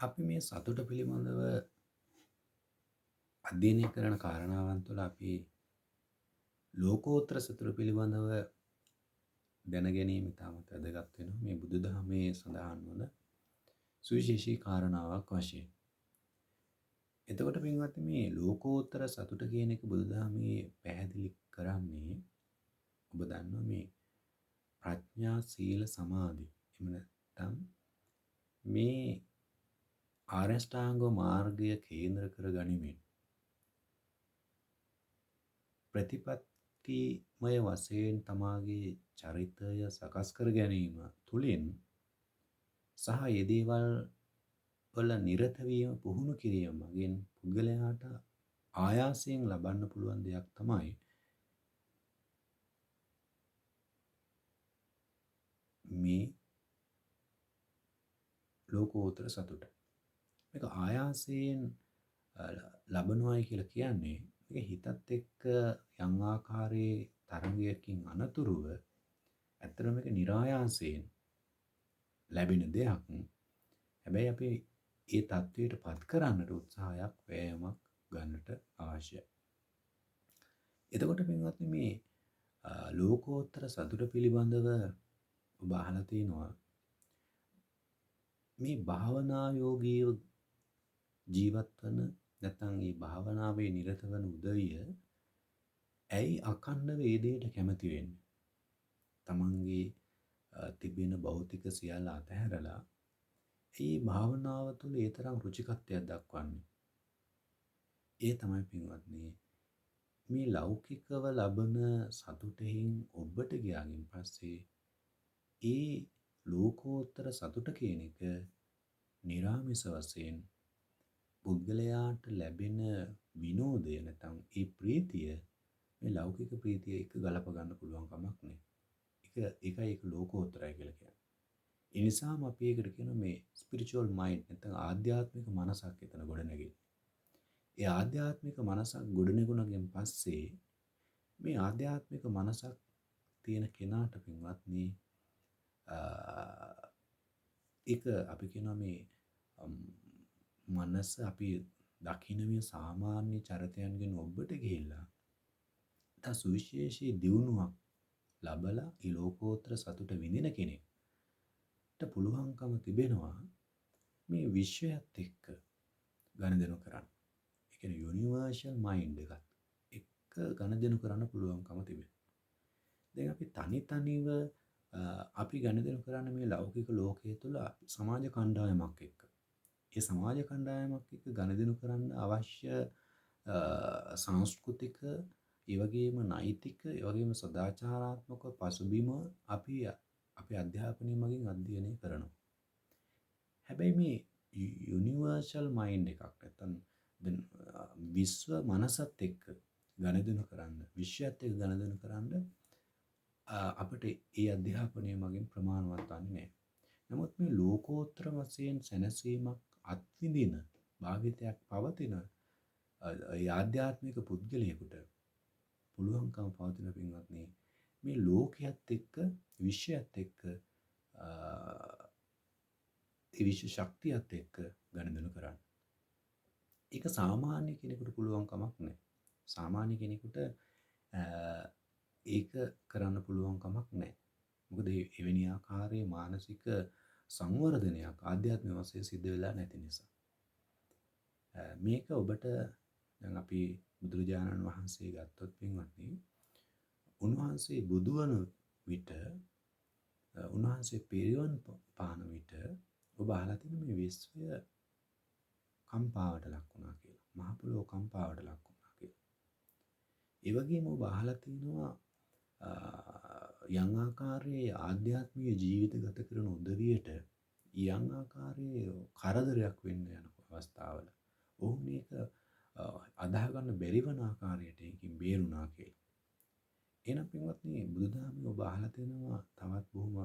අපි මේ සතුට පිළිබඳව අධ්‍යයනය කරන කාරණාවන් තුළ අපි ලෝකෝත්තර සතුට පිළිබඳව දැන ගැනීම ඉතාමත් වැදගත් වෙනවා මේ බුදුදහමේ සඳහන් වන සුවිශේෂී කාරණාවක් වශයෙන්. එතකොට පින්වත්නි, මේ ලෝකෝත්තර සතුට කියන එක බුදුදහමේ පැහැදිලි කරන්නේ ඔබ දන්නවා මේ ප්‍රඥා, සීල, සමාධි, එහෙම නැත්නම් මේ ආර්ය අෂ්ටාංග මාර්ගය කේන්ද්‍ර කර ගනිමින් ප්‍රතිපත්තිමය වශයෙන් තමාගේ චරිතය සකස් කර ගැනීම තුළින් සහ ඒ දේවල් වල නිරත වීම පුහුණු කිරීම මගින් පුද්ගලයාට ආයාසයෙන් ලබන්න පුළුවන් දෙයක් තමයි මේ ලෝකෝත්තර සතුට. මේක ආයාසයෙන් ලබනවායි කියලා කියන්නේ මේක හිතත් එක්ක යම් ආකාරයේ තරඟයකින් අනතුරුව ඇත්තටම මේක નિરાයාසයෙන් ලැබෙන දෙයක්. හැබැයි අපි ඒ තත්වයට පත් කරන්නට උත්සාහයක්, වෑයමක් ගන්නට අවශ්‍යයි. එතකොට පින්වත්නි, මේ ලෝකෝත්තර සතුට පිළිබඳව ඔබ අහලා තියෙනවා මේ භාවනා යෝගීව ජීවත් වන නැත්නම් මේ භාවනාවේ නිරත වන උදවිය ඇයි අඛණ්ඩව ඒ දෙයට කැමති වෙන්නේ? තමන්ගේ තිබෙන භෞතික සියල්ල අතහැරලා ඒ භාවනාව තුළ ඒ තරම් රුචිකත්වයක් දක්වන්නේ? ඒ තමයි පින්වත්නි, මේ ලෞකිකව ලබන සතුටෙන් ඔබට ගියාගෙන් පස්සේ ඒ ලෝකෝත්තර සතුට කියන එක නිරාමිස වශයෙන් පුද්ගලයාට ලැබෙන විනෝදය නැත්නම් ඒ ප්‍රීතිය මේ ලෞකික ප්‍රීතිය එක්ක ගලප ගන්න පුළුවන් කමක් නෑ. ඒක ඒකයි ඒක ලෝකෝත්තරයි කියලා කියන්නේ. ඒ නිසාම අපි ඒකට කියනවා මේ ස්පිරිචුවල් මයින්ඩ් නැත්නම් ආධ්‍යාත්මික මනසක් එතන ගොඩනැගෙන්නේ. ඒ ආධ්‍යාත්මික මනසක් ගොඩනැගුණගෙන් පස්සේ මේ ආධ්‍යාත්මික මනසක් තියෙන කෙනාට පින්වත්නි, ඒක අපි කියනවා මේ මනස අපි දකින මේ සාමාන්‍ය චරිතයන්ගෙන් ඔබට ගිහිල්ලා ඉතා සුවිශේෂී දියුණුවක් ලබලා ඒ ලෝකෝත්තර සතුට විඳින කෙනෙක්ට පුළුවන්කම තිබෙනවා මේ විශ්වයත් එක්ක ගනුදෙනු කරන්න. ඒ කියන්නේ යුනිවර්සල් මයින්ඩ් එකත් එක්ක ගනුදෙනු කරන්න පුළුවන්කම තිබෙනවා. දැන් අපි තනි තනිව අපි ගනුදෙනු කරන්න මේ ලෞකික ලෝකයේ තුල සමාජ කණ්ඩායමක් එක්ක. ඒ සමාජ කණ්ඩායමක් එක්ක ගනුදෙනු කරන්න අවශ්‍ය සංස්කෘතික, ඒ වගේම නෛතික, ඒ වගේම සදාචාරාත්මක පසුබිම අපි අපේ අධ්‍යාපනය මගින් අධ්‍යයනය කරනවා. හැබැයි මේ යුනිවර්සල් මයින්ඩ් එකක් නැත්තම් දැන් විශ්ව මනසත් එක්ක ගනුදෙනු කරන්න, විශ්වයත් එක්ක ගනුදෙනු කරන්න අපිට ඒ අධ්‍යාපනය මගින් ප්‍රමාණවත් වන්නේ නැහැ. නමුත් මේ ලෝකෝත්තර වශයෙන් සැනසීමක් අත්විඳින භාවිතයක් පවතින ඒ ආධ්‍යාත්මික පුද්ගලයෙකුට පුළුවන්කම පවතින පින්වත්නි, මේ ලෝකයේත් එක්ක, විශ්වයත් එක්ක, ඒ විශ්ව ශක්තියත් එක්ක ගනුදෙනු කරන්න. ඒක සාමාන්‍ය කෙනෙකුට පුළුවන් කමක් නෑ. සාමාන්‍ය කෙනෙකුට ඒක කරන්න පුළුවන් කමක් නෑ. මොකද එවැනි ආකාරයේ මානසික සංවර්ධනයක් ආධ්‍යාත්මික වශයෙන් සිද්ධ වෙලා නැති නිසා. මේක ඔබට දැන් අපි බුදුරජාණන් වහන්සේ ගත්තොත් පින්වත්නි, උන්වහන්සේ බුදුවන විට, උන්වහන්සේ පිරිවන් පාන විට ඔබ අහලා තියෙන මේ විශ්වය කම්පාවට ලක් වුණා කියලා. මහ පොළොව කම්පාවට ලක් වුණා කියලා. ඒ වගේම ඔබ අහලා තියෙනවා යම් ආකාරයේ ආධ්‍යාත්මික ජීවිත ගත කරන උදවියට යම් ආකාරයේ කරදරයක් වෙන්න යන අවස්ථාවල ඔවුන් මේක අදාහ ගන්න බැරි වන ආකාරයට ඒකින් බේරුණා කියලා. එහෙනම් පින්වත්නි, බුදුදහමේ ඔබ අහලා තියෙනවා තවත් බොහොම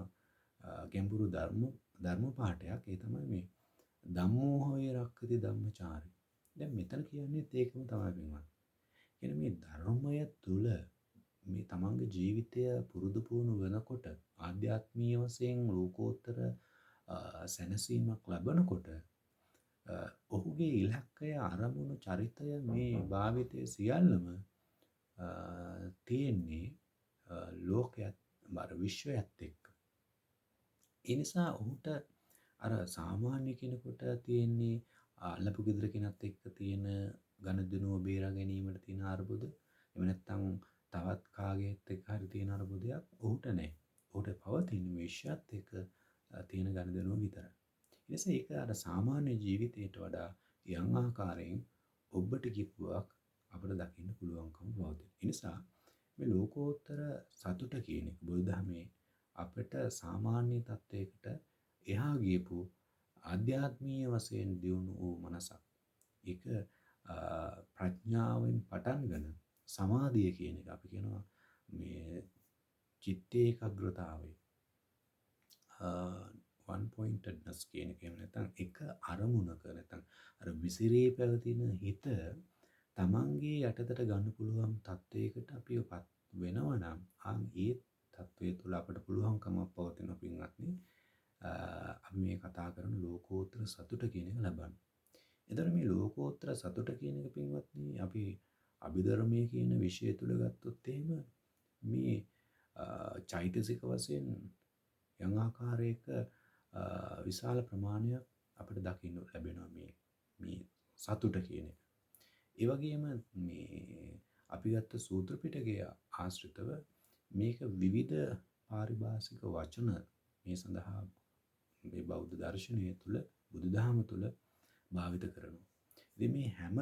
ගැඹුරු ධර්ම පාඨයක්. ඒ තමයි මේ ධම්මෝ හවේ රක්ඛති ධම්මචාරී. දැන් මෙතන කියන්නේත් ඒකම තමයි පින්වත්. කියන්නේ මේ ධර්මය තුල මේ තමන්ගේ ජීවිතය පුරුදු පුහුණු වෙනකොට, ආධ්‍යාත්මීය වශයෙන් ලෝකෝත්තර සැනසීමක් ලබනකොට ඔහුගේ ඉලක්කය, අරමුණු, චරිතය, මේ භාවිතය සියල්ලම තියෙන්නේ ලෝකයත් අර විශ්වයත් එක්ක. ඒ නිසා ඔහුට අර සාමාන්‍ය කෙනෙකුට තියෙන්නේ අල්ලපු ගෙදර කෙනත් එක්ක තියෙන ගනුදෙනුව බේරා ගැනීමට තියෙන අර්බුද, එහෙම නැත්නම් තවත් කාගේත් එක්ක හරි තියෙන අර්බුදයක් ඔහුට නෑ. ඔහුට පවතින විශ්වයත් එක්ක තියෙන ගනුදෙනුව විතරයි. ඒ නිසා ඒක අර සාමාන්‍ය ජීවිතයට වඩා යම් ආකාරයෙන් ඔබට කිපුවක් අපිට දකින්න පුළුවන්කම පවතින. ඒ නිසා මේ ලෝකෝත්තර සතුට කියන එක බුදුදහමේ අපිට සාමාන්‍ය තත්වයකට එහා ගියපු ආධ්‍යාත්මීය වශයෙන් දියුණු වූ මනසක්. ඒක ප්‍රඥාවෙන් පටන්ගෙන සමාධිය කියන එක අපි කියනවා මේ චිත්ත ඒකාග්‍රතාවය, one pointedness කියන එක. එහෙම නැත්නම් එක අරමුණක නැත්නම් අර විසිරී පැවතින හිත තමන්ගේ යටතට ගන්න පුළුවන් තත්වයකට අපිව පත් වෙනවා නම්, ආන් ඒ තත්වය තුළ අපට පුළුවන්කමක් පවතින පින්වත්නි, අපි මේ කතා කරන ලෝකෝත්තර සතුට කියන එක ලබන්න. එතකොට මේ ලෝකෝත්තර සතුට කියන එක පින්වත්නි, අපි අභිධර්මයේ කියන විෂය තුළ ගත්තොත් එහෙම මේ චෛතසික වශයෙන් යම් ආකාරයක විශාල ප්‍රමාණයක් අපිට දකින්න ලැබෙනවා මේ මේ සතුට කියන එක. ඒ වගේම මේ අපි ගත්ත සූත්‍ර පිටකය ආශ්‍රිතව මේක විවිධ පාරිභාෂික වචන මේ සඳහා මේ බෞද්ධ දර්ශනය තුළ, බුදුදහම තුළ භාවිත කරනවා. ඉතින් මේ හැම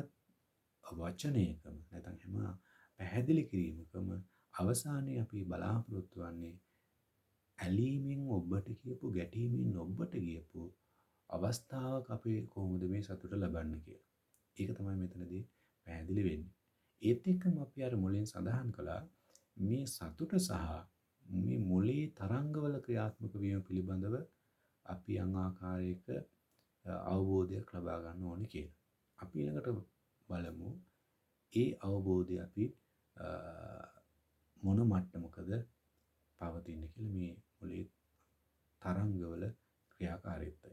වචනයකම නැත්නම් හැම පැහැදිලි කිරීමකම අවසානයේ අපි බලාපොරොත්තු වෙන්නේ ඇලීමෙන් ඔබට කියපු, ගැටීමෙන් ඔබට ගියපු අවස්ථාවක අපි කොහොමද මේ සතුට ලබන්නේ කියලා. ඒක තමයි මෙතනදී පැහැදිලි වෙන්නේ. ඒත් එක්කම අපි අර මුලින් සඳහන් කළා මේ සතුට සහ මේ මොලේ තරංගවල ක්‍රියාත්මක වීම පිළිබඳව අපි යම් ආකාරයක අවබෝධයක් ලබා ගන්න ඕනේ කියලා. අපි ඊළඟට බලමු ඒ අවබෝධය අපි මොන මට්ටමකද පවතින්නේ කියලා මේ මොලේ තරංගවල ක්‍රියාකාරීත්වය.